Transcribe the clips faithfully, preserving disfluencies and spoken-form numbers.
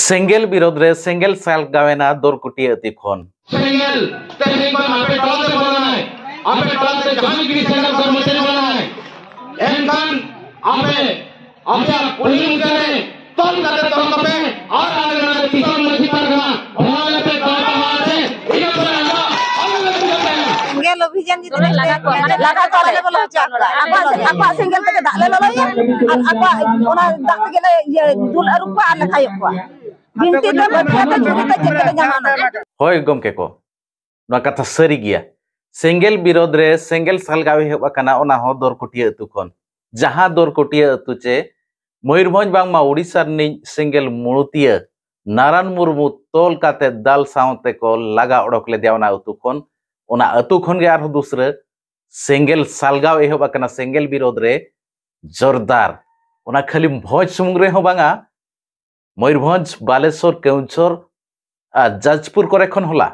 ᱥᱮᱸᱜᱮᱞ ᱵᱤᱨᱳᱫᱷ ᱨᱮ ᱥᱮᱸᱜᱮᱞ ᱥᱟᱞᱜᱟᱣᱮᱱᱟ ᱫᱚᱨᱠᱩᱴᱤᱭᱟᱹ ᱟᱹᱛᱩ ᱠᱷᱚᱱ᱾ ᱥᱮᱸᱜᱮᱞ ᱛᱮᱦᱮᱧ ᱠᱷᱚᱱ ᱟᱯᱮ ᱴᱚᱞᱟ ᱛᱮ ᱵᱚᱞᱚᱱᱟᱭ, ᱟᱯᱮ ᱴᱚᱞᱟ ᱛᱮ ᱡᱟᱦᱟᱸᱭ ᱜᱮ ᱥᱮᱸᱜᱮᱞ ᱠᱚᱨᱢᱚᱪᱟᱨᱤ ᱵᱚᱞᱚᱱᱟᱭ, ᱮᱱᱠᱷᱟᱱ ᱟᱯᱮ ᱟᱯᱮᱭᱟᱜ ᱠᱩᱞᱦᱤ ᱢᱩᱪᱟᱹᱫ ᱨᱮ ᱛᱚᱞ ᱠᱟᱛᱮ ᱫᱚᱦᱚ ᱠᱟᱯᱮ᱾ ᱟᱨ ᱟᱞᱮ ᱱᱚᱰᱮ ᱫᱤᱥᱚᱢ ᱢᱟᱹᱡᱷᱤ ᱯᱟᱨᱜᱟᱱᱟ ᱦᱚᱦᱚ ᱟᱞᱮ ᱯᱮ, ᱫᱚᱦᱚ ᱟᱞᱮ ᱯᱮ, ᱤᱱᱟᱹ ᱯᱚᱨᱮ ᱟᱞᱮ ᱟᱞᱮ ᱞᱮ ᱵᱩᱡᱷᱟᱹᱣ ᱯᱮ᱾ ᱥᱮᱸᱜᱮᱞ ᱚᱵᱷᱤᱡᱟᱱ ᱡᱩᱫᱤ ᱞᱮ ᱞᱟᱜᱟ ᱠᱚᱣᱟ, ᱢᱟᱱᱮ ᱞᱟᱜᱟ ᱠᱚᱣᱟ, ᱵᱟᱞᱮ ᱵᱚᱞᱚ ᱦᱚᱪᱚ ᱟᱠᱚᱣᱟ᱾ ᱟᱠᱚᱣᱟᱜ, ᱟᱠᱚᱣᱟᱜ ᱥᱮᱸᱜᱮᱞ ᱛᱮᱜᱮ ᱫᱟᱜ ᱞᱮ ᱞᱚᱞᱚᱭᱟ ᱟᱨ ᱟᱠᱚᱣᱟᱜ ᱚᱱᱟ ᱫᱟᱜ ᱛᱮᱜᱮ ᱞᱮ ᱤᱭᱟᱹ ᱫᱩᱞ ᱟᱹᱨᱩᱵ ᱠᱚᱣᱟ ᱟᱨ ᱞᱮ ᱠᱷᱟᱭᱚᱜ ᱠᱚᱣᱟ᱾ ᱵᱤᱱᱛᱤ ᱫᱚ ᱵᱟᱹᱫᱽ ᱠᱷᱮᱛ ᱨᱮ ᱪᱩᱨᱤ ᱛᱮ ᱪᱮᱫ ᱠᱚᱞᱮ ᱧᱟᱢᱟ ᱚᱱᱟ? ᱦᱳᱭ ᱜᱚᱢᱠᱮ ᱠᱚ, ᱱᱚᱣᱟ ᱠᱟᱛᱷᱟ ᱥᱟᱹᱨᱤ ᱜᱮᱭᱟ᱾ ᱥᱮᱸᱜᱮᱞ ᱵᱤᱨᱳᱫᱷ ᱨᱮ ᱥᱮᱸᱜᱮᱞ ᱥᱟᱞᱜᱟᱣ ᱮᱦᱚᱵ ᱟᱠᱟᱱᱟ, ᱚᱱᱟ ᱦᱚᱸ ᱫᱚᱨᱠᱩᱴᱤᱭᱟᱹ ᱟᱹᱛᱩ ᱠᱷᱚᱱ᱾ ᱡᱟᱦᱟᱸ ᱫᱚᱨᱠᱩᱴᱤᱭᱟᱹ ᱟᱹᱛᱩ ᱪᱮ ᱢᱚᱭᱩᱨᱵᱷᱚᱸᱡᱽ ᱵᱟᱝᱢᱟ ᱩᱲᱤᱥᱥᱟ ᱨᱤᱱᱤᱡ ᱥᱮᱸᱜᱮᱞ ᱢᱩᱲᱩᱛᱤᱭᱟᱹ ᱱᱟᱨᱟᱱ ᱢᱩᱨᱢᱩ ᱛᱚᱞ ᱠᱟᱛᱮ ᱫᱟᱞ ᱥᱟᱶ ᱛᱮᱠᱚ ᱞᱟᱜᱟ ᱚᱰᱚᱠ ᱞᱮᱫᱮᱭᱟ ᱚᱱᱟ ᱟᱹᱛᱩ ᱠᱷᱚᱱ᱾ ᱚᱱᱟ ᱟᱹᱛᱩ ᱠᱷᱚᱱ ᱜᱮ ᱟᱨᱦᱚᱸ ᱫᱩᱥᱨᱟᱹ ᱥᱮᱸᱜᱮᱞ ᱥᱟᱞᱜᱟᱣ ᱮᱦᱚᱵ ᱟᱠᱟᱱᱟ᱾ ᱥᱮᱸᱜᱮᱞ ᱵᱤᱨᱳᱫᱷ ᱨᱮ ᱡᱳᱨᱫᱟᱨ, ᱚᱱᱟ ᱠᱷᱟᱹᱞᱤ ᱵᱷᱚᱸᱡᱽ ᱥᱩᱢᱩᱝ ᱨᱮᱦᱚᱸ ᱵᱟᱝᱟ, ᱢᱚᱭᱩᱨᱵᱷᱚᱸᱡᱽ, ᱵᱟᱞᱮᱥᱚᱨ, ᱠᱮᱣᱡᱷᱚᱨ ᱟᱨ ᱡᱟᱡᱽᱯᱩᱨ ᱠᱚᱨᱮ ᱠᱷᱚᱱ ᱦᱚᱞᱟ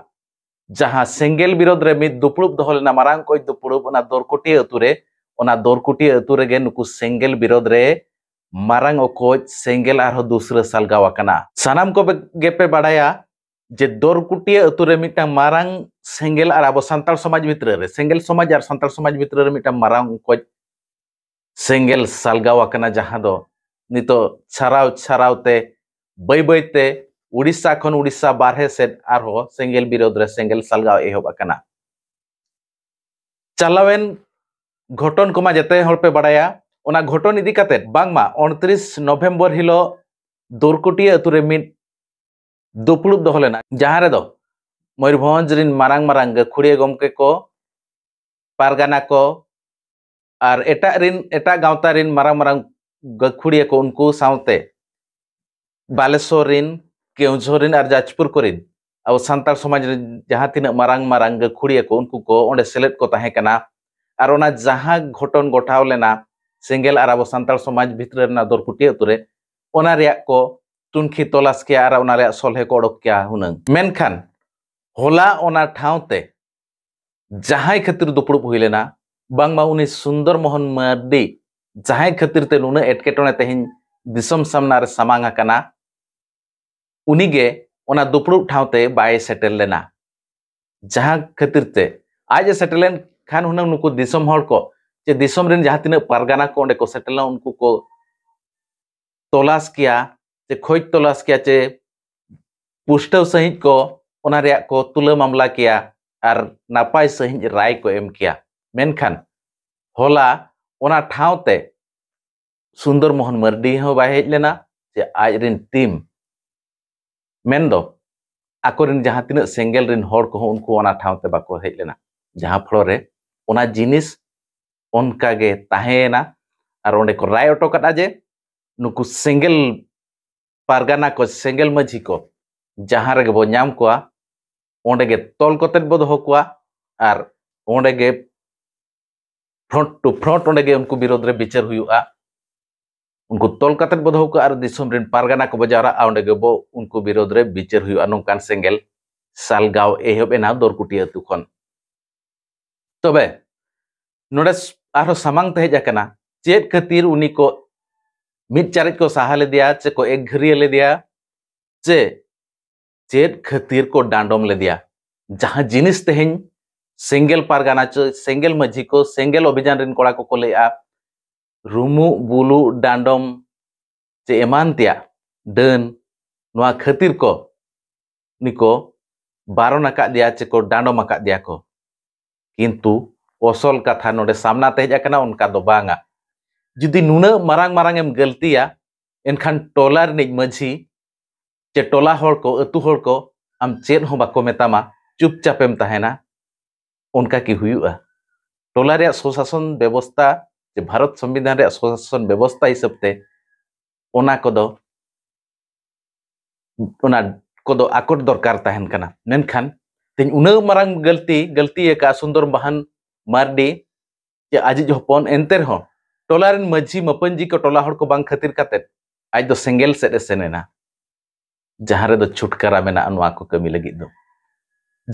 ᱡᱟᱦᱟᱸ ᱥᱮᱸᱜᱮᱞ ᱵᱤᱨᱳᱫᱷ ᱨᱮ ᱢᱤᱫ ᱫᱩᱯᱲᱩᱵ ᱫᱚᱦᱚ ᱞᱮᱱᱟ, ᱢᱟᱨᱟᱝ ᱚᱠᱚᱡ ᱫᱩᱯᱲᱩᱵ, ᱚᱱᱟ ᱫᱚᱨᱠᱩᱴᱤᱭᱟᱹ ᱟᱹᱛᱩ ᱨᱮ, ᱚᱱᱟ ᱫᱚᱨᱠᱩᱴᱤᱭᱟᱹ ᱟᱹᱛᱩ ᱨᱮᱜᱮ ᱱᱩᱠᱩ ᱥᱮᱸᱜᱮᱞ ᱵᱤᱨᱳᱫᱷ ᱨᱮ ᱢᱟᱨᱟᱝ ᱚᱠᱚᱡ ᱥᱮᱸᱜᱮᱞ ᱟᱨᱦᱚᱸ ᱫᱩᱥᱨᱟᱹ ᱥᱟᱞᱜᱟᱣ ᱟᱠᱟᱱᱟ᱾ ᱥᱟᱱᱟᱢ ᱠᱚ ᱜᱮᱯᱮ ᱵᱟᱲᱟᱭᱟ ᱡᱮ ᱫᱚᱨᱠᱩᱴᱤᱭᱟᱹ ᱟᱹᱛᱩ ᱨᱮ ᱢᱤᱫᱴᱟᱝ ᱢᱟᱨᱟᱝ ᱥᱮᱸᱜᱮᱞ ᱟᱨ ᱟᱵᱚ ᱥᱟᱱᱛᱟᱲ ᱥᱚᱢᱟᱡᱽ ᱵᱷᱤᱛᱨᱤ ᱨᱮ, ᱥᱮᱸᱜᱮᱞ ᱥᱚᱢᱟᱡᱽ ᱟᱨ ᱥᱟᱱᱛᱟᱲ ᱥᱚᱢᱟᱡᱽ ᱵᱷᱤᱛᱨᱤ ᱨᱮ ᱢᱤᱫᱴᱟᱝ ᱢᱟᱨᱟᱝ ᱚᱠᱚᱡ ᱥᱮᱸᱜᱮᱞ ᱥᱟᱞᱜᱟᱣ ᱟᱠᱟᱱᱟ, ᱡᱟᱦᱟᱸ ᱫᱚ ᱱᱤᱛᱚᱜ ᱪᱷᱟᱨᱟᱣ ᱪᱷᱟᱨᱟᱣ ᱛᱮ ᱵᱟᱹᱭ ᱵᱟᱹᱭ ᱛᱮ ᱩᱲᱤᱥᱥᱟ ᱠᱷᱚᱱ ᱩᱲᱤᱥᱥᱟ ᱵᱟᱨᱦᱮ ᱥᱮᱫ ᱟᱨᱦᱚᱸ ᱥᱮᱸᱜᱮᱞ ᱵᱤᱨᱳᱫᱷ ᱨᱮ ᱥᱮᱸᱜᱮᱞ ᱥᱟᱞᱜᱟᱣ ᱮᱦᱚᱵ ᱟᱠᱟᱱᱟ᱾ ᱪᱟᱞᱟᱣᱮᱱ ᱜᱷᱚᱴᱚᱱ ᱠᱚᱢᱟ ᱡᱮᱛᱮ ᱦᱚᱲ ᱯᱮ ᱵᱟᱲᱟᱭᱟ᱾ ᱚᱱᱟ ᱜᱷᱚᱴᱚᱱ ᱤᱫᱤ ᱠᱟᱛᱮ ᱵᱟᱝᱢᱟ ᱩᱱᱛᱨᱤᱥ ᱱᱚᱵᱷᱮᱢᱵᱚᱨ ᱦᱤᱞᱳᱜ ᱫᱩᱨᱠᱩᱴᱤᱭᱟᱹ ᱟᱹᱛᱩ ᱨᱮ ᱢᱤᱫ ᱫᱩᱯᱲᱩᱵ ᱫᱚᱦᱚ ᱞᱮᱱᱟ, ᱡᱟᱦᱟᱸ ᱨᱮᱫᱚ ᱢᱚᱭᱩᱨᱵᱷᱚᱸᱡᱽ ᱨᱤᱱ ᱢᱟᱨᱟᱝ ᱢᱟᱨᱟᱝ ᱜᱟᱹᱠᱷᱩᱲᱤᱭᱟᱹ ᱜᱚᱢᱠᱮ ᱠᱚ, ᱯᱟᱨᱜᱟᱱᱟ ᱠᱚ ᱟᱨ ᱮᱴᱟᱜ ᱨᱤᱱ, ᱮᱴᱟᱜ ᱜᱟᱶᱛᱟ ᱨᱤᱱ ᱢᱟᱨᱟᱝ ᱢᱟᱨᱟᱝ ᱜᱟᱹᱠᱷᱩᱲᱤᱭᱟᱹ ᱠᱚ, ᱩᱱᱠᱩ ᱥᱟᱶᱛᱮ ᱵᱟᱞᱮᱥᱚᱨ ᱨᱤᱱ, ᱠᱮᱣᱡᱷᱚᱨ ᱨᱤᱱ ᱟᱨ ᱡᱟᱡᱽᱯᱩᱨ ᱠᱚᱨᱤᱱ ᱟᱵᱚ ᱥᱟᱱᱛᱟᱲ ᱥᱚᱢᱟᱡᱽ ᱨᱮᱱ ᱡᱟᱦᱟᱸ ᱛᱤᱱᱟᱹᱜ ᱢᱟᱨᱟᱝ ᱢᱟᱨᱟᱝ ᱜᱟᱹᱠᱷᱩᱲᱤᱭᱟᱹ ᱠᱚ, ᱩᱱᱠᱩ ᱠᱚ ᱚᱸᱰᱮ ᱥᱮᱞᱮᱫ ᱠᱚ ᱛᱟᱦᱮᱸ ᱠᱟᱱᱟ᱾ ᱟᱨ ᱚᱱᱟ ᱡᱟᱦᱟᱸ ᱜᱷᱚᱴᱚᱱ ᱜᱷᱚᱴᱟᱣ ᱞᱮᱱᱟ, ᱥᱮᱸᱜᱮᱞ ᱟᱨ ᱟᱵᱚ ᱥᱟᱱᱛᱟᱲ ᱥᱚᱢᱟᱡᱽ ᱵᱷᱤᱛᱨᱤ ᱨᱮᱱᱟᱜ ᱫᱚᱨᱠᱩᱴᱤᱭᱟᱹ ᱟᱹᱛᱩ ᱨᱮ, ᱚᱱᱟ ᱨᱮᱭᱟᱜ ᱠᱚ ᱛᱩᱱᱠᱷᱤ ᱛᱚᱞᱟᱥ ᱠᱮᱭᱟ ᱟᱨ ᱚᱱᱟ ᱨᱮᱭᱟᱜ ᱥᱚᱞᱦᱮ ᱠᱚ ᱚᱰᱚᱠ ᱠᱮᱭᱟ ᱦᱩᱱᱟᱹᱝ᱾ ᱢᱮᱱᱠᱷᱟᱱ ᱦᱚᱞᱟ ᱚᱱᱟ ᱴᱷᱟᱶ ᱛᱮ ᱡᱟᱦᱟᱸᱭ ᱠᱷᱟᱹᱛᱤᱨ ᱫᱩᱯᱲᱩᱵ ᱦᱩᱭ ᱞᱮᱱᱟ, ᱵᱟᱝᱢᱟ ᱩᱱᱤ ᱥᱩᱱᱫᱚᱨ ᱢᱳᱦᱚᱱ ᱢᱟᱨᱰᱤ ᱡᱟᱦᱟᱸᱭ ᱠᱷᱟᱹᱛᱤᱨ ᱛᱮ ᱱᱩᱱᱟᱹᱜ ᱮᱴᱠᱮᱴᱚᱬᱮ ᱛᱮᱦᱮᱧ ᱫᱤᱥᱚᱢ ᱥᱟᱢᱱᱟ ᱨᱮ ᱥᱟᱢᱟᱝ ᱟᱠᱟᱱᱟ, ᱩᱱᱤᱜᱮ ᱚᱱᱟ ᱫᱩᱯᱲᱩᱵ ᱴᱷᱟᱶ ᱛᱮ ᱵᱟᱭ ᱥᱮᱴᱮᱨ ᱞᱮᱱᱟ᱾ ᱡᱟᱦᱟᱸ ᱠᱷᱟᱹᱛᱤᱨ ᱛᱮ ᱟᱡ ᱮ ᱥᱮᱴᱮᱨ ᱞᱮᱱ ᱠᱷᱟᱱ ᱦᱩᱱᱟᱹᱝ ᱱᱩᱠᱩ ᱫᱤᱥᱚᱢ ᱦᱚᱲ ᱠᱚ ᱪᱮ ᱫᱤᱥᱚᱢ ᱨᱮᱱ ᱡᱟᱦᱟᱸ ᱛᱤᱱᱟᱹᱜ ᱯᱟᱨᱜᱟᱱᱟ ᱠᱚ ᱚᱸᱰᱮ ᱠᱚ ᱥᱮᱴᱮᱨ ᱞᱮᱱᱟ, ᱩᱱᱠᱩ ᱠᱚ ᱛᱚᱞᱟᱥ ᱠᱮᱭᱟ ᱪᱮ ᱠᱷᱚᱡᱽ ᱛᱚᱞᱟᱥ ᱠᱮᱭᱟ ᱪᱮ ᱯᱩᱥᱴᱟᱹᱣ ᱥᱟᱺᱦᱤᱡ ᱠᱚ ᱚᱱᱟ ᱨᱮᱭᱟᱜ ᱠᱚ ᱛᱩᱞᱟᱹ ᱢᱟᱢᱞᱟ ᱠᱮᱭᱟ ᱟᱨ ᱱᱟᱯᱟᱭ ᱥᱟᱺᱦᱤᱡ ᱨᱟᱭ ᱠᱚ ᱮᱢ ᱠᱮᱭᱟ᱾ ᱢᱮᱱᱠᱷᱟᱱ ᱦᱚᱞᱟ ᱚᱱᱟ ᱴᱷᱟᱶ ᱛᱮ ᱥᱩᱱᱫᱚᱨ ᱢᱳᱦᱚᱱ ᱢᱟᱨᱰᱤ ᱦᱚᱸ ᱵᱟᱭ ᱦᱮᱡ ᱞᱮᱱᱟ ᱪᱮ ᱟᱡ ᱨᱮᱱ ᱴᱤᱢ᱾ ᱢᱮᱱᱫᱚ ᱟᱠᱚᱨᱮᱱ ᱡᱟᱦᱟᱸ ᱛᱤᱱᱟᱹᱜ ᱥᱮᱸᱜᱮᱞ ᱨᱮᱱ ᱦᱚᱲ ᱠᱚᱦᱚᱸ ᱩᱱᱠᱩ ᱚᱱᱟ ᱴᱷᱟᱶ ᱛᱮ ᱵᱟᱠᱚ ᱦᱮᱡ ᱞᱮᱱᱟ, ᱡᱟᱦᱟᱸ ᱯᱷᱚᱲᱚ ᱨᱮ ᱚᱱᱟ ᱡᱤᱱᱤᱥ ᱚᱱᱠᱟ ᱜᱮ ᱛᱟᱦᱮᱸᱭᱮᱱᱟ᱾ ᱟᱨ ᱚᱸᱰᱮ ᱠᱚ ᱨᱟᱭ ᱚᱴᱚ ᱠᱟᱫᱼᱟ ᱡᱮ ᱱᱩᱠᱩ ᱥᱮᱸᱜᱮᱞ ᱯᱟᱨᱜᱟᱱᱟ ᱠᱚ, ᱥᱮᱸᱜᱮᱞ ᱢᱟᱹᱡᱷᱤ ᱠᱚ ᱡᱟᱦᱟᱸ ᱨᱮᱜᱮ ᱵᱚ ᱧᱟᱢ ᱠᱚᱣᱟ, ᱚᱸᱰᱮ ᱜᱮ ᱛᱚᱞ ᱠᱟᱛᱮᱫ ᱵᱚ ᱫᱚᱦᱚ ᱠᱚᱣᱟ ᱟᱨ ᱚᱸᱰᱮ ᱜᱮ front to front ᱚᱸᱰᱮ ᱜᱮ ᱩᱱᱠᱩ ᱵᱤᱨᱳᱫᱷ ᱨᱮ ᱵᱤᱪᱟᱹᱨ ᱦᱩᱭᱩᱜᱼᱟ᱾ ᱩᱱᱠᱩ ᱛᱚᱞ ᱠᱟᱛᱮᱫ ᱵᱚ ᱫᱚᱦᱚ ᱠᱚᱣᱟ ᱟᱨ ᱫᱤᱥᱚᱢ ᱨᱮᱱ ᱯᱟᱨᱜᱟᱱᱟ ᱠᱚᱵᱚ ᱡᱟᱣᱨᱟᱜᱼᱟ, ᱚᱸᱰᱮ ᱜᱮᱵᱚ ᱩᱱᱠᱩ ᱵᱤᱨᱳᱫᱷ ᱨᱮ ᱵᱤᱪᱟᱹᱨ ᱦᱩᱭᱩᱜᱼᱟ᱾ ᱱᱚᱝᱠᱟᱱ ᱥᱮᱸᱜᱮᱞ ᱥᱟᱞᱜᱟᱣ ᱮᱦᱚᱵ ᱮᱱᱟ ᱫᱚᱨᱠᱩᱴᱤ ᱟᱹᱛᱩ ᱠᱷᱚᱱ᱾ ᱛᱚᱵᱮ ᱱᱚᱰᱮ ᱟᱨᱦᱚᱸ ᱥᱟᱢᱟᱝ ᱛᱮ ᱦᱮᱡ ᱟᱠᱟᱱᱟ, ᱪᱮᱫ ᱠᱷᱟᱹᱛᱤᱨ ᱩᱱᱤ ᱠᱚ ᱢᱤᱫ ᱪᱟᱨᱮᱡ ᱠᱚ ᱥᱟᱦᱟ ᱞᱮᱫᱮᱭᱟ ᱪᱮ ᱠᱚ ᱮᱠᱜᱷᱟᱹᱨᱤᱭᱟᱹ ᱞᱮᱫᱮᱭᱟ ᱪᱮ ᱪᱮᱫ ᱠᱷᱟᱹᱛᱤᱨ ᱠᱚ ᱰᱟᱸᱰᱚᱢ ᱞᱮᱫᱮᱭᱟ? ᱡᱟᱦᱟᱸ ᱡᱤᱱᱤᱥ ᱛᱮᱦᱮᱧ ᱥᱮᱸᱜᱮᱞ ᱯᱟᱨᱜᱟᱱᱟ ᱪᱮ ᱥᱮᱸᱜᱮᱞ ᱢᱟᱹᱡᱷᱤ ᱠᱚ, ᱥᱮᱸᱜᱮᱞ ᱚᱵᱷᱤᱡᱟᱱ ᱨᱮᱱ ᱠᱚᱲᱟ ᱠᱚᱠᱚ ᱞᱟᱹᱭᱮᱜᱼᱟ, ᱨᱩᱢᱩᱜ ᱵᱩᱞᱩᱜ ᱰᱟᱸᱰᱚᱢ ᱪᱮ ᱮᱢᱟᱱ ᱛᱮᱭᱟᱜ ᱰᱟᱹᱱ, ᱱᱚᱣᱟ ᱠᱷᱟᱹᱛᱤᱨ ᱠᱚ ᱩᱱᱤ ᱠᱚ ᱵᱟᱨᱚᱱ ᱟᱠᱟᱫ ᱫᱮᱭᱟ ᱪᱮ ᱠᱚ ᱰᱟᱸᱰᱚᱢ ᱟᱠᱟᱫ ᱫᱮᱭᱟ ᱠᱚ᱾ ᱠᱤᱱᱛᱩ ᱚᱥᱚᱞ ᱠᱟᱛᱷᱟ ᱱᱚᱰᱮ ᱥᱟᱢᱱᱟ ᱛᱮ ᱦᱮᱡ ᱟᱠᱟᱱᱟ, ᱚᱱᱠᱟ ᱫᱚ ᱵᱟᱝᱟ᱾ ᱡᱩᱫᱤ ᱱᱩᱱᱟᱹᱜ ᱢᱟᱨᱟᱝ ᱢᱟᱨᱟᱝ ᱮᱢ ᱜᱟᱹᱞᱛᱤᱭᱟ, ᱮᱱᱠᱷᱟᱱ ᱴᱚᱞᱟ ᱨᱤᱱᱤᱡ ᱢᱟᱹᱡᱷᱤ ᱪᱮ ᱴᱚᱞᱟ ᱦᱚᱲ ᱠᱚ, ᱟᱹᱛᱩ ᱦᱚᱲ ᱠᱚ ᱟᱢ ᱪᱮᱫ ᱦᱚᱸ ᱵᱟᱠᱚ ᱢᱮᱛᱟᱢᱟ, ᱪᱩᱯᱪᱟᱯ ᱮᱢ ᱛᱟᱦᱮᱱᱟ, ᱚᱱᱠᱟ ᱠᱤ ᱦᱩᱭᱩᱜᱼᱟ? ᱴᱚᱞᱟ ᱨᱮᱭᱟᱜ ᱥᱩᱥᱟᱥᱚᱱ ᱵᱮᱵᱚᱥᱛᱟ ᱪᱮ ᱵᱷᱟᱨᱚᱛ ᱥᱚᱝᱵᱤᱫᱷᱟᱱ ᱨᱮᱭᱟᱜ ᱥᱩᱥᱟᱥᱚᱱ ᱵᱮᱵᱚᱥᱛᱟ ᱦᱤᱥᱟᱹᱵ ᱛᱮ ᱚᱱᱟ ᱠᱚᱫᱚ ᱚᱱᱟ ᱠᱚᱫᱚ ᱟᱠᱚᱴ ᱫᱚᱨᱠᱟᱨ ᱛᱟᱦᱮᱱ ᱠᱟᱱᱟ᱾ ᱢᱮᱱᱠᱷᱟᱱ ᱛᱮᱦᱮᱧ ᱩᱱᱟᱹᱜ ᱢᱟᱨᱟᱝ ᱜᱟᱹᱞᱛᱤ ᱜᱟᱹᱞᱛᱤ ᱟᱠᱟᱫ ᱥᱩᱱᱫᱚᱨ ᱢᱳᱦᱚᱱ ᱢᱟᱨᱰᱤ ᱡᱮ ᱟᱡᱤᱡ ᱦᱚᱯᱚᱱ, ᱮᱱᱛᱮ ᱨᱮᱦᱚᱸ ᱴᱚᱞᱟ ᱨᱮᱱ ᱢᱟᱹᱡᱷᱤ ᱢᱟᱹᱯᱟᱹᱧᱡᱤ ᱠᱚ ᱴᱚᱞᱟ ᱦᱚᱲ ᱠᱚ ᱵᱟᱝ ᱠᱷᱟᱹᱛᱤᱨ ᱠᱟᱛᱮᱫ ᱟᱡ ᱫᱚ ᱥᱮᱸᱜᱮᱞ ᱥᱮᱫ ᱮ ᱥᱮᱱ ᱮᱱᱟ, ᱡᱟᱦᱟᱸ ᱨᱮᱫᱚ ᱪᱷᱩᱴᱠᱟᱨᱟ ᱢᱮᱱᱟᱜᱼᱟ ᱱᱚᱣᱟ ᱠᱚ ᱠᱟᱹᱢᱤ ᱞᱟᱹᱜᱤᱫ ᱫᱚ᱾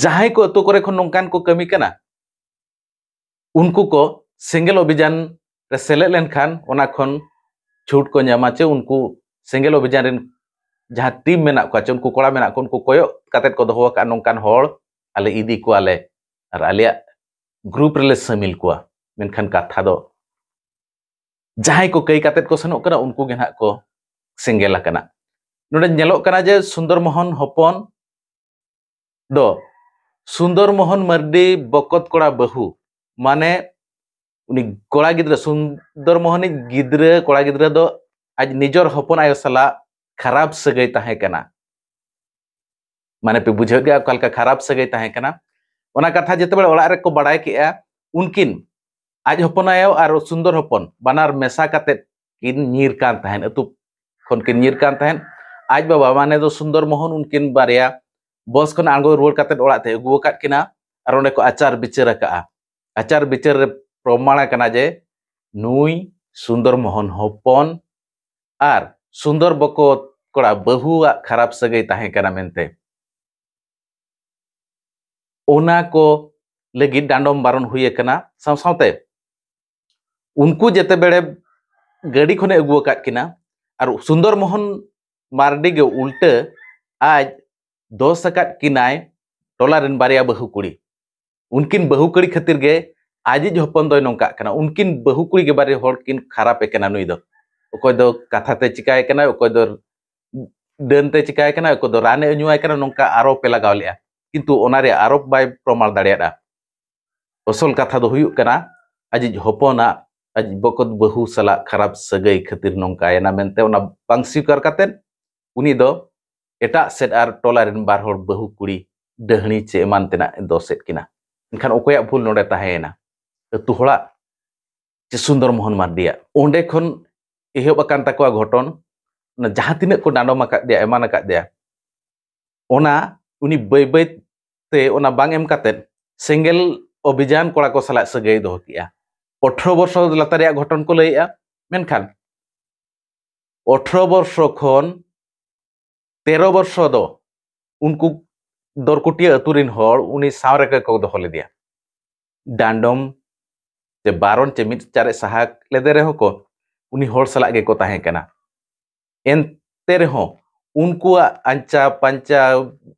ᱡᱟᱦᱟᱸᱭ ᱠᱚ ᱟᱹᱛᱩ ᱠᱚᱨᱮ ᱠᱷᱚᱱ ᱱᱚᱝᱠᱟᱱ ᱠᱚ ᱠᱟᱹᱢᱤ ᱠᱟᱱᱟ, ᱩᱱᱠᱩ ᱠᱚ ᱥᱮᱸᱜᱮᱞ ᱚᱵᱷᱤᱡᱟᱱ ᱨᱮ ᱥᱮᱞᱮᱫ ᱞᱮᱱᱠᱷᱟᱱ ᱚᱱᱟ ᱠᱷᱚᱱ ᱪᱷᱩᱴ ᱠᱚ ᱧᱟᱢᱟ, ᱪᱮ ᱩᱱᱠᱩ ᱥᱮᱸᱜᱮᱞ ᱚᱵᱷᱤᱡᱟᱱ ᱨᱮᱱ ᱡᱟᱦᱟᱸ ᱴᱤᱢ ᱢᱮᱱᱟᱜ ᱠᱚᱣᱟ ᱪᱮ ᱩᱱᱠᱩ ᱠᱚᱲᱟ ᱢᱮᱱᱟᱜ ᱠᱚᱣᱟ, ᱩᱱᱠᱩ ᱠᱚᱭᱚᱜ ᱠᱟᱛᱮᱫ ᱠᱚ ᱫᱚᱦᱚ ᱟᱠᱟᱫ ᱱᱚᱝᱠᱟᱱ ᱦᱚᱲ ᱟᱞᱮ ᱤᱫᱤ ᱠᱚᱣᱟᱞᱮ ᱟᱨ ᱟᱞᱮᱭᱟᱜ ᱜᱨᱩᱯ ᱨᱮᱞᱮ ᱥᱟᱹᱢᱤᱞ ᱠᱚᱣᱟ᱾ ᱢᱮᱱᱠᱷᱟᱱ ᱠᱟᱛᱷᱟ ᱫᱚ ᱡᱟᱦᱟᱸᱭ ᱠᱚ ᱠᱟᱹᱭ ᱠᱟᱛᱮᱫ ᱠᱚ ᱥᱮᱱᱚᱜ ᱠᱟᱱᱟ ᱩᱱᱠᱩ ᱜᱮ ᱱᱟᱦᱟᱜ ᱠᱚ ᱥᱮᱸᱜᱮᱞ ᱟᱠᱟᱱᱟ᱾ ᱱᱚᱰᱮ ᱧᱮᱞᱚᱜ ᱠᱟᱱᱟ ᱡᱮ ᱥᱩᱱᱫᱚᱨ ᱢᱳᱦᱚᱱ ᱦᱚᱯᱚᱱ ᱫᱚ ᱥᱩᱱᱫᱚᱨ ᱢᱳᱦᱚᱱ ᱢᱟᱨᱰᱤ ᱵᱚᱠᱚᱛ ᱠᱚᱲᱟ ᱵᱟᱹᱦᱩ, ᱢᱟᱱᱮ ᱩᱱᱤ ᱠᱚᱲᱟ ᱜᱤᱫᱽᱨᱟᱹ, ᱥᱩᱱᱫᱚᱨ ᱢᱳᱦᱚᱱᱤᱡ ᱜᱤᱫᱽᱨᱟᱹ ᱠᱚᱲᱟ ᱜᱤᱫᱽᱨᱟᱹ ᱫᱚ ᱟᱡ ᱱᱤᱡᱚᱨ ᱦᱚᱯᱚᱱ ᱟᱭᱳ ᱥᱟᱞᱟᱜ ᱠᱷᱟᱨᱟᱯ ᱥᱟᱹᱜᱟᱹᱭ ᱛᱟᱦᱮᱸ ᱠᱟᱱᱟ᱾ ᱢᱟᱱᱮ ᱯᱮ ᱵᱩᱡᱷᱟᱹᱣ ᱜᱮᱭᱟ ᱚᱠᱟ ᱞᱮᱠᱟ ᱠᱷᱟᱨᱟᱯ ᱥᱟᱹᱜᱟᱹᱭ ᱛᱟᱦᱮᱸ ᱠᱟᱱᱟ᱾ ᱚᱱᱟ ᱠᱟᱛᱷᱟ ᱡᱮᱛᱮ ᱵᱮᱲᱮ ᱚᱲᱟᱜ ᱨᱮᱠᱚ ᱵᱟᱲᱟᱭ ᱠᱮᱜᱼᱟ, ᱩᱱᱠᱤᱱ ᱟᱡ ᱦᱚᱯᱚᱱ ᱟᱭᱳ ᱟᱨ ᱥᱩᱱᱫᱚᱨ ᱦᱚᱯᱚᱱ ᱵᱟᱱᱟᱨ ᱢᱮᱥᱟ ᱠᱟᱛᱮᱫ ᱠᱤᱱ ᱧᱤᱨ ᱠᱟᱱ ᱛᱟᱦᱮᱸᱫ, ᱟᱹᱛᱩ ᱠᱷᱚᱱ ᱠᱤᱱ ᱧᱤᱨ ᱠᱟᱱ ᱛᱟᱦᱮᱸᱫ᱾ ᱟᱡ ᱵᱟᱵᱟ ᱢᱟᱱᱮ ᱫᱚ ᱥᱩᱱᱫᱚᱨ ᱢᱳᱦᱚᱱ ᱩᱱᱠᱤᱱ ᱵᱟᱨᱭᱟ ᱵᱚᱥ ᱠᱷᱚᱱ ᱟᱬᱜᱚ ᱨᱩᱣᱟᱹᱲ ᱠᱟᱛᱮᱫ ᱚᱲᱟᱜ ᱛᱮ ᱟᱹᱜᱩ ᱟᱠᱟᱫ ᱠᱤᱱᱟ ᱟᱨ ᱚᱸᱰᱮ ᱠᱚ ᱟᱪᱟᱨ ᱵᱤᱪᱟᱹᱨ ᱟᱠᱟᱜᱼᱟ᱾ ᱟᱪᱟᱨ ᱵᱤᱪᱟᱹᱨ ᱨᱮ ᱯᱨᱚᱢᱟᱬ ᱟᱠᱟᱱᱟ ᱡᱮ ᱱᱩᱭ ᱥᱩᱱᱫᱚᱨ ᱢᱳᱦᱚᱱ ᱦᱚᱯᱚᱱ ᱟᱨ ᱥᱩᱱᱫᱚᱨ ᱵᱚᱠᱚᱛ ᱠᱚᱲᱟ ᱵᱟᱹᱦᱩᱣᱟᱜ ᱠᱷᱟᱨᱟᱯ ᱥᱟᱹᱜᱟᱹᱭ ᱛᱟᱦᱮᱸ ᱠᱟᱱᱟ ᱢᱮᱱᱛᱮ ᱚᱱᱟ ᱠᱚ ᱞᱟᱹᱜᱤᱫ ᱰᱟᱸᱰᱚᱢ ᱵᱟᱨᱚᱱ ᱦᱩᱭ ᱟᱠᱟᱱᱟ᱾ ᱥᱟᱶ ᱥᱟᱶᱛᱮ ᱩᱱᱠᱩ ᱡᱮᱛᱮ ᱵᱮᱲᱮ ᱜᱟᱹᱰᱤ ᱠᱷᱚᱱᱮ ᱟᱹᱜᱩ ᱟᱠᱟᱫ ᱠᱤᱱᱟ ᱟᱨ ᱥᱩᱱᱫᱚᱨ ᱢᱳᱦᱚᱱ ᱢᱟᱨᱰᱤ ᱜᱮ ᱩᱞᱴᱟᱹ ᱟᱡ ᱫᱚᱥ ᱟᱠᱟᱫ ᱠᱤᱱᱟᱭ ᱴᱚᱞᱟ ᱨᱮᱱ ᱵᱟᱨᱭᱟ ᱵᱟᱹᱦᱩ ᱠᱩᱲᱤ᱾ ᱩᱱᱠᱤᱱ ᱵᱟᱹᱦᱩ ᱠᱩᱲᱤ ᱠᱷᱟᱹᱛᱤᱨ ᱜᱮ ᱟᱡᱤᱡ ᱦᱚᱯᱚᱱ ᱫᱚᱭ ᱱᱚᱝᱠᱟᱜ ᱠᱟᱱᱟ᱾ ᱩᱱᱠᱤᱱ ᱵᱟᱹᱦᱩ ᱠᱩᱲᱤ ᱜᱮ ᱵᱟᱨᱭᱟ ᱦᱚᱲ ᱠᱤᱱ ᱠᱷᱟᱨᱟᱯᱮ ᱠᱟᱱᱟ᱾ ᱱᱩᱭ ᱫᱚ ᱚᱠᱚᱭ ᱫᱚ ᱠᱟᱛᱷᱟ ᱛᱮ ᱪᱤᱠᱟᱭ ᱠᱟᱱᱟᱭ, ᱚᱠᱚᱭ ᱫᱚ ᱰᱟᱹᱱ ᱛᱮ ᱪᱤᱠᱟᱭ ᱠᱟᱱᱟᱭ, ᱚᱠᱚᱭ ᱫᱚ ᱨᱟᱱᱮ ᱧᱩᱣᱟᱭ ᱠᱟᱱᱟ, ᱱᱚᱝᱠᱟ ᱟᱨᱚᱯ ᱮ ᱞᱟᱜᱟᱣ ᱞᱮᱜᱼᱟ, ᱠᱤᱱᱛᱩ ᱚᱱᱟ ᱨᱮᱭᱟᱜ ᱟᱨᱚᱯ ᱵᱟᱭ ᱯᱨᱚᱢᱟᱬ ᱫᱟᱲᱮᱭᱟᱫᱼᱟ᱾ ᱟᱥᱚᱞ ᱠᱟᱛᱷᱟ ᱫᱚ ᱦᱩᱭᱩᱜ ᱠᱟᱱᱟ ᱟᱡᱤᱡ ᱦᱚᱯᱚᱱᱟᱜ, ᱟᱡᱤᱡ ᱵᱚᱠᱚᱛ ᱵᱟᱹᱦᱩ ᱥᱟᱞᱟᱜ ᱠᱷᱟᱨᱟᱯ ᱥᱟᱹᱜᱟᱹᱭ ᱠᱷᱟᱹᱛᱤᱨ ᱱᱚᱝᱠᱟᱭᱮᱱᱟ ᱢᱮᱱᱛᱮ ᱚᱱᱟ ᱵᱟᱝ ᱥᱤᱠᱟᱨ ᱠᱟᱛᱮᱫ ᱩᱱᱤ ᱫᱚ ᱮᱴᱟᱜ ᱥᱮᱫ ᱟᱨ ᱴᱚᱞᱟ ᱨᱮᱱ ᱵᱟᱨ ᱦᱚᱲ ᱵᱟᱹᱦᱩ ᱠᱩᱲᱤ ᱰᱟᱹᱦᱱᱤ ᱪᱮ ᱮᱢᱟᱱ ᱛᱮᱱᱟᱜ ᱮ ᱫᱚᱥᱮᱫ ᱠᱤᱱᱟ᱾ ᱮᱱᱠᱷᱟᱱ ᱚᱠᱚᱭᱟᱜ ᱵᱷᱩᱞ ᱱᱚᱰᱮ ᱛᱟᱦᱮᱸᱭᱮᱱᱟ? ᱟᱹᱛᱩ ᱦᱚᱲᱟᱜ ᱪᱮ ᱥᱩᱱᱫᱚᱨ ᱢᱳᱦᱚᱱ ᱢᱟᱨᱰᱤᱭᱟᱜ? ᱚᱸᱰᱮ ᱠᱷᱚᱱ ᱮᱦᱚᱵ ᱟᱠᱟᱱ ᱛᱟᱠᱚᱣᱟ ᱜᱷᱚᱴᱚᱱ᱾ ᱚᱱᱟ ᱡᱟᱦᱟᱸ ᱛᱤᱱᱟᱹᱜ ᱠᱚ ᱰᱟᱸᱰᱚᱢ ᱟᱠᱟᱫ ᱫᱮᱭᱟ, ᱮᱢᱟᱱ ᱟᱠᱟᱫ ᱫᱮᱭᱟ, ᱚᱱᱟ ᱩᱱᱤ ᱵᱟᱹᱭ ᱵᱟᱹᱭ ᱛᱮ ᱚᱱᱟ ᱵᱟᱝ ᱮᱢ ᱠᱟᱛᱮᱫ ᱥᱮᱸᱜᱮᱞ ᱚᱵᱷᱤᱡᱟᱱ ᱠᱚᱲᱟ ᱠᱚ ᱥᱟᱞᱟᱜ ᱥᱟᱹᱜᱟᱹᱭ ᱫᱚᱦᱚ ᱠᱮᱜᱼᱟ᱾ ᱟᱴᱷᱨᱚ ᱵᱚᱨᱥᱚ ᱞᱟᱛᱟᱨ ᱨᱮᱭᱟᱜ ᱜᱷᱚᱴᱚᱱ ᱠᱚ ᱞᱟᱹᱭᱮᱜᱼᱟ, ᱢᱮᱱᱠᱷᱟᱱ ᱟᱴᱷᱨᱚ ᱵᱚᱨᱥᱚ ᱠᱷᱚᱱ ᱛᱮᱨᱚ ᱵᱚᱨᱥᱚ ᱫᱚ ᱩᱱᱠᱩ ᱫᱚᱨᱠᱩᱴᱤᱭᱟᱹ ᱟᱹᱛᱩ ᱨᱤᱱ ᱦᱚᱲ ᱩᱱᱤ ᱥᱟᱶ ᱨᱮᱜᱮ ᱠᱚ ᱫᱚᱦᱚ ᱞᱮᱫᱮᱭᱟ᱾ ᱰᱟᱸᱰᱚᱢ ᱪᱮ ᱵᱟᱨᱚᱱ ᱪᱮ ᱢᱤᱫ ᱪᱟᱨᱮ ᱥᱟᱦᱟ ᱞᱮᱫᱮ ᱨᱮᱦᱚᱸ ᱠᱚ ᱩᱱᱤ ᱦᱚᱲ ᱥᱟᱞᱟᱜ ᱜᱮᱠᱚ ᱛᱟᱦᱮᱸ ᱠᱟᱱᱟ᱾ ᱮᱱᱛᱮ ᱨᱮᱦᱚᱸ ᱩᱱᱠᱩᱣᱟᱜ ᱟᱧᱪᱟ ᱯᱟᱧᱪᱟ,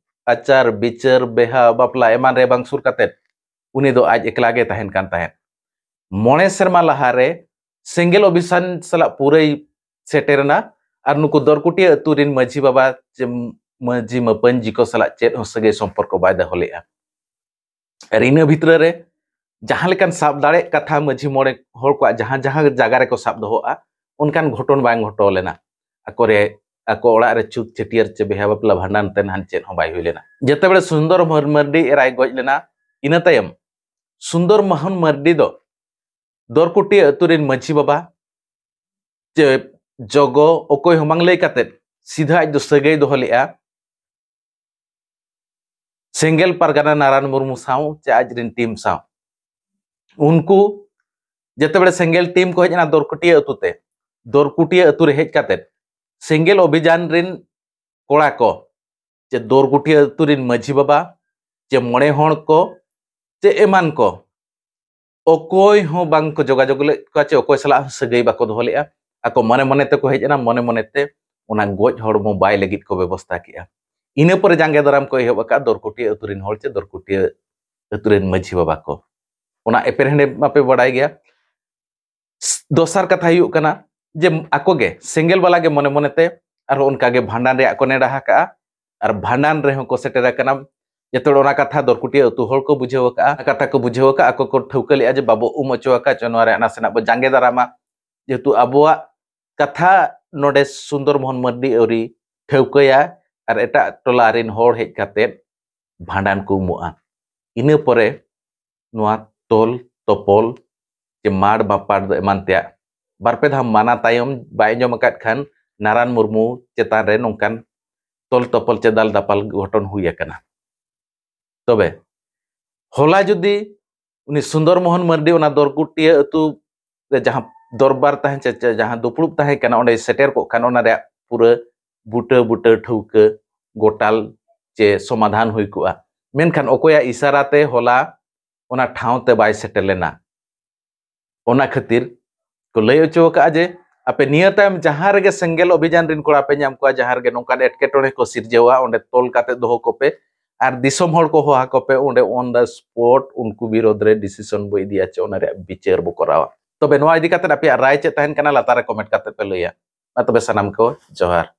ᱟᱪᱟᱨ ᱵᱤᱪᱟᱹᱨ, ᱵᱮᱦᱟ ᱵᱟᱯᱞᱟ ᱮᱢᱟᱱ ᱨᱮ ᱵᱟᱝ ᱥᱩᱨ ᱠᱟᱛᱮᱫ ᱩᱱᱤ ᱫᱚ ᱟᱡ ᱮᱠᱞᱟ ᱜᱮ ᱛᱟᱦᱮᱱ ᱠᱟᱱ ᱛᱟᱦᱮᱸᱫ᱾ ᱢᱚᱬᱮ ᱥᱮᱨᱢᱟ ᱞᱟᱦᱟᱨᱮ ᱥᱮᱸᱜᱮᱞ ᱚᱵᱷᱤᱥᱟᱱ ᱥᱟᱞᱟᱜ ᱯᱩᱨᱟᱹᱭ ᱥᱮᱴᱮᱨᱮᱱᱟ ᱟᱨ ᱱᱩᱠᱩ ᱫᱚᱨᱠᱩᱴᱤᱭᱟᱹ ᱟᱹᱛᱩ ᱨᱤᱱ ᱢᱟᱹᱡᱷᱤ ᱵᱟᱵᱟ ᱪᱮ ᱢᱟᱹᱡᱷᱤ ᱢᱟᱹᱯᱟᱹᱧᱡᱤ ᱠᱚ ᱥᱟᱞᱟᱜ ᱪᱮᱫ ᱦᱚᱸ ᱥᱟᱹᱜᱟᱹᱭ ᱥᱚᱢᱯᱚᱨᱠᱚ ᱵᱟᱭ ᱫᱚᱦᱚ ᱞᱮᱫᱼᱟ᱾ ᱟᱨ ᱤᱱᱟᱹ ᱵᱷᱤᱛᱨᱤ ᱨᱮ ᱡᱟᱦᱟᱸ ᱞᱮᱠᱟᱱ ᱥᱟᱵ ᱫᱟᱲᱮᱭᱟᱜ ᱠᱟᱛᱷᱟ ᱢᱟᱹᱡᱷᱤ ᱢᱚᱬᱮ ᱦᱚᱲ ᱠᱚᱣᱟᱜ ᱡᱟᱦᱟᱸ ᱡᱟᱦᱟᱸ ᱡᱟᱭᱜᱟ ᱨᱮᱠᱚ ᱥᱟᱵ ᱫᱚᱦᱚᱜᱼᱟ, ᱚᱱᱠᱟᱱ ᱜᱷᱚᱴᱚᱱ ᱵᱟᱝ ᱜᱷᱚᱴᱟᱣ ᱞᱮᱱᱟ᱾ ᱟᱠᱚᱨᱮ ᱟᱠᱚ ᱚᱲᱟᱜ ᱨᱮ ᱪᱷᱩᱛ ᱪᱷᱟᱹᱴᱭᱟᱹᱨ ᱪᱮ ᱵᱤᱦᱟ ᱵᱟᱯᱞᱟ ᱵᱷᱟᱸᱰᱟᱱ ᱛᱮ ᱱᱟᱦᱟᱜ ᱪᱮᱫ ᱦᱚᱸ ᱵᱟᱭ ᱦᱩᱭ ᱞᱮᱱᱟ᱾ ᱡᱮᱛᱮᱵᱮᱲᱮ ᱥᱩᱱᱫᱚᱨ ᱢᱚᱦᱚᱱ ᱢᱟᱹᱨᱰᱤ ᱮᱨᱟᱭ ᱜᱚᱡ ᱞᱮᱱᱟ, ᱤᱱᱟᱹ ᱛᱟᱭᱚᱢ ᱥᱩᱱᱫᱚᱨ ᱢᱚᱦᱚᱱ ᱢᱟᱹᱨᱰᱤ ᱫᱚ ᱫᱚᱨᱠᱩᱴᱤᱭᱟᱹ ᱟᱹᱛᱩ ᱨᱤᱱ ᱢᱟᱹᱡᱷᱤ ᱵᱟᱵᱟ ᱪᱮ ᱡᱚᱜᱚ ᱚᱠᱚᱭ ᱦᱚᱸ ᱵᱟᱝ ᱞᱟᱹᱭ ᱠᱟᱛᱮᱫ ᱥᱤᱫᱷᱟᱹ ᱟᱡ ᱫᱚ ᱥᱟᱹᱜᱟᱹᱭ ᱫᱚᱦᱚ ᱞᱮᱫᱼᱟ ᱥᱮᱸᱜᱮᱞ ᱯᱟᱨᱜᱟᱱᱟ ᱱᱟᱨᱟᱭᱚᱱ ᱢᱩᱨᱢᱩ ᱥᱟᱶ ᱪᱮ ᱟᱡ ᱨᱤᱱ ᱴᱤᱢ ᱥᱟᱶ᱾ ᱩᱱᱠᱩ ᱡᱮᱛᱮᱵᱮᱲᱮ ᱥᱮᱸᱜᱮᱞ ᱴᱤᱢ ᱠᱚ ᱦᱮᱡ ᱮᱱᱟ ᱫᱚᱨᱠᱩᱴᱤᱭᱟᱹ ᱟᱹᱛᱩ ᱛᱮ, ᱫᱚᱨᱠᱩᱴᱤᱭᱟᱹ ᱟᱹᱛᱩ ᱨᱮ ᱦᱮᱡ ᱠᱟᱛᱮᱫ ᱥᱮᱸᱜᱮᱞ ᱚᱵᱷᱤᱡᱟᱱ ᱨᱤᱱ ᱠᱚᱲᱟ ᱠᱚ ᱪᱮ ᱫᱚᱨᱠᱩᱴᱤᱭᱟᱹ ᱟᱹᱛᱩ ᱨᱤᱱ ᱢᱟᱹᱡᱷᱤ ᱵᱟᱵᱟ ᱪᱮ ᱢᱚᱬᱮ ᱦᱚᱲ ᱠᱚ ᱪᱮ ᱮᱢᱟᱱ ᱠᱚ ᱚᱠᱚᱭ ᱦᱚᱸ ᱵᱟᱝ ᱠᱚ ᱡᱳᱜᱟᱡᱳᱜᱽ ᱞᱮᱫ ᱠᱚᱣᱟ ᱪᱮ ᱚᱠᱚᱭ ᱥᱟᱞᱟᱜ ᱦᱚᱸ ᱥᱟᱹᱜᱟᱹᱭ ᱵᱟᱠᱚ ᱫᱚᱦᱚ ᱞᱮᱫᱼᱟ᱾ ᱟᱠᱚ ᱢᱚᱱᱮ ᱢᱚᱱᱮ ᱛᱮᱠᱚ ᱦᱮᱡ ᱮᱱᱟ, ᱢᱚᱱᱮ ᱢᱚᱱᱮ ᱛᱮ ᱚᱱᱟ ᱜᱚᱡ ᱦᱚᱲᱢᱚ ᱵᱟᱭ ᱞᱟᱹᱜᱤᱫ ᱠᱚ ᱵᱮᱵᱚᱥᱛᱷᱟ ᱠᱮᱫᱼᱟ᱾ ᱤᱱᱟᱹ ᱯᱚᱨᱮ ᱡᱟᱸᱜᱮ ᱫᱟᱨᱟᱢ ᱠᱚ ᱮᱦᱚᱵ ᱟᱠᱟᱫ ᱫᱚᱨᱠᱩᱴᱤᱭᱟᱹ ᱟᱹᱛᱩ ᱨᱤᱱ ᱦᱚᱲ ᱪᱮ ᱫᱚᱨᱠᱩᱴᱤᱭᱟᱹ ᱟᱹᱛᱩ ᱨᱤᱱ ᱢᱟᱹᱡᱷᱤ ᱵᱟᱵᱟ ᱠᱚ᱾ ᱚᱱᱟ ᱮᱯᱮᱨᱦᱮᱸᱰᱮ ᱢᱟᱯᱮ ᱵᱟᱲᱟᱭ ᱜᱮᱭᱟ᱾ ᱫᱚᱥᱟᱨ ᱠᱟᱛᱷᱟ ᱦᱩᱭᱩᱜ ᱠᱟᱱᱟ ᱡᱮ ᱟᱠᱚ ᱜᱮ ᱥᱮᱸᱜᱮᱞ ᱵᱟᱞᱟ ᱜᱮ ᱢᱚᱱᱮ ᱢᱚᱱᱮ ᱛᱮ ᱟᱨᱦᱚᱸ ᱚᱱᱠᱟ ᱜᱮ ᱵᱷᱟᱸᱰᱟᱱ ᱨᱮᱭᱟᱜ ᱠᱚ ᱱᱮᱰᱟ ᱟᱠᱟᱫᱼᱟ᱾ ᱟᱨ ᱵᱷᱟᱸᱰᱟᱱ ᱨᱮᱦᱚᱸ ᱠᱚ ᱥᱮᱴᱮᱨ ᱟᱠᱟᱱᱟ᱾ ᱡᱚᱛᱚ ᱦᱚᱲ ᱚᱱᱟ ᱠᱟᱛᱷᱟ ᱫᱚᱨᱠᱩᱴᱤᱭᱟᱹ ᱟᱹᱛᱩ ᱦᱚᱲ ᱠᱚ ᱵᱩᱡᱷᱟᱹᱣ ᱟᱠᱟᱫᱼᱟ, ᱠᱟᱛᱷᱟ ᱠᱚ ᱵᱩᱡᱷᱟᱹᱣ ᱟᱠᱟᱫᱼᱟ, ᱟᱠᱚ ᱠᱚ ᱴᱷᱟᱹᱣᱠᱟᱹ ᱞᱮᱫᱼᱟ ᱡᱮ ᱵᱟᱵᱚ ᱩᱢ ᱚᱪᱚ ᱟᱠᱟᱫ ᱪᱚ, ᱱᱚᱣᱟ ᱨᱮᱭᱟᱜ ᱱᱟᱥᱮᱱᱟᱜ ᱵᱚ ᱡᱟᱸᱜᱮ ᱫᱟᱨᱟᱢᱟ᱾ ᱡᱮᱦᱮᱛᱩ ᱟᱵᱚᱣᱟᱜ ᱠᱟᱛᱷᱟ ᱱᱚᱰᱮ ᱥᱩᱱᱫᱚᱨ ᱢᱳᱦᱚᱱ ᱢᱟᱨᱰᱤ ᱟᱹᱣᱨᱤ ᱴᱷᱟᱹᱣᱠᱟᱹᱭᱟ ᱟᱨ ᱮᱴᱟᱜ ᱴᱚᱞᱟ ᱨᱤᱱ ᱦᱚᱲ ᱦᱮᱡ ᱠᱟᱛᱮᱫ ᱵᱷᱟᱸᱰᱟᱱ ᱠᱚ ᱩᱢᱩᱜᱼᱟ᱾ ᱤᱱᱟᱹ ᱯᱚᱨᱮ ᱱᱚᱣᱟ ᱛᱚᱞ ᱛᱚᱯᱚᱞ ᱪᱮ ᱢᱟᱲ ᱵᱟᱯᱟᱲ ᱫᱚ ᱮᱢᱟᱱ ᱛᱮᱭᱟᱜ ᱵᱟᱨ ᱯᱮ ᱫᱷᱟᱣ ᱢᱟᱱᱟ ᱛᱟᱭᱚᱢ ᱵᱟᱭ ᱟᱸᱡᱚᱢ ᱟᱠᱟᱫ ᱠᱷᱟᱱ ᱱᱟᱨᱟᱱ ᱢᱩᱨᱢᱩ ᱪᱮᱛᱟᱱ ᱨᱮ ᱱᱚᱝᱠᱟᱱ ᱛᱚᱞ ᱛᱚᱯᱚᱞ ᱪᱮ ᱫᱟᱞ ᱫᱟᱯᱟᱞ ᱜᱷᱚᱴᱚᱱ ᱦᱩᱭ ᱟᱠᱟᱱᱟ᱾ ᱛᱚᱵᱮ ᱦᱚᱞᱟ ᱡᱩᱫᱤ ᱩᱱᱤ ᱥᱩᱱᱫᱚᱨ ᱢᱳᱦᱚᱱ ᱢᱟᱨᱰᱤ ᱚᱱᱟ ᱫᱚᱨᱠᱩᱴᱤᱭᱟᱹ ᱟᱹᱛᱩ ᱨᱮ ᱡᱟᱦᱟᱸ ᱫᱚᱨᱵᱟᱨ ᱛᱟᱦᱮᱸ ᱪᱮ, ᱪᱮ ᱡᱟᱦᱟᱸ ᱫᱩᱯᱲᱩᱵ ᱛᱟᱦᱮᱸ ᱠᱟᱱᱟ, ᱚᱸᱰᱮ ᱥᱮᱴᱮᱨ ᱠᱚᱜ ᱠᱷᱟᱱ ᱚᱱᱟ ᱨᱮᱭᱟᱜ ᱯᱩᱨᱟᱹ ᱵᱩᱴᱟᱹ ᱵᱩᱴᱟᱹ ᱴᱷᱟᱹᱣᱠᱟᱹ ᱜᱚᱴᱟᱞ ᱪᱮ ᱥᱚᱢᱟᱫᱷᱟᱱ ᱦᱩᱭ ᱠᱚᱜᱼᱟ᱾ ᱢᱮᱱᱠᱷᱟᱱ ᱚᱠᱚᱭᱟᱜ ᱤᱥᱟᱨᱟ ᱛᱮ ᱦᱚᱞᱟ ᱚᱱᱟ ᱴᱷᱟᱶ ᱛᱮ ᱵᱟᱭ ᱥᱮᱴᱮᱨ ᱞᱮᱱᱟ, ᱚᱱᱟ ᱠᱷᱟᱹᱛᱤᱨ ᱠᱚ ᱞᱟᱹᱭ ᱦᱚᱪᱚ ᱟᱠᱟᱫᱼᱟ ᱡᱮ ᱟᱯᱮ ᱱᱤᱭᱟᱹ ᱛᱟᱭᱚᱢ ᱡᱟᱦᱟᱸ ᱨᱮᱜᱮ ᱥᱮᱸᱜᱮᱞ ᱚᱵᱷᱤᱡᱟᱱ ᱨᱤᱱ ᱠᱚᱲᱟ ᱯᱮ ᱧᱟᱢ ᱠᱚᱣᱟ, ᱡᱟᱦᱟᱸ ᱨᱮᱜᱮ ᱱᱚᱝᱠᱟᱱ ᱮᱴᱠᱮᱴᱚᱬᱮ ᱠᱚ ᱥᱤᱨᱡᱟᱹᱣᱟ, ᱚᱸᱰᱮ ᱛᱚᱞ ᱠᱟᱛᱮ ᱫᱚᱦᱚ ᱠᱚᱯᱮ᱾ ᱟᱨ ᱫᱤᱥᱚᱢ ᱦᱚᱲ ᱠᱚ ᱦᱚᱦᱚ ᱟᱠᱚ ᱯᱮ, ᱚᱸᱰᱮ on the spot ᱩᱱᱠᱩ ᱵᱤᱨᱳᱫᱷ ᱨᱮ decision ᱵᱚ ᱤᱫᱤᱭᱟ, ᱪᱮ ᱚᱱᱟ ᱨᱮᱭᱟᱜ ᱵᱤᱪᱟᱹᱨ ᱵᱚ ᱠᱚᱨᱟᱣᱟ᱾ ᱛᱚᱵᱮ ᱱᱚᱣᱟ ᱤᱫᱤ ᱠᱟᱛᱮ ᱟᱯᱮᱭᱟᱜ ᱨᱟᱭ ᱪᱮᱫ ᱛᱟᱦᱮᱱ ᱠᱟᱱᱟ, ᱞᱟᱛᱟᱨ ᱨᱮ comment ᱠᱟᱛᱮ ᱯᱮ ᱞᱟᱹᱭᱟ᱾ ᱢᱟ ᱛᱚᱵᱮ ᱥᱟᱱᱟᱢ ᱠᱚ ᱡᱚᱦᱟᱨ᱾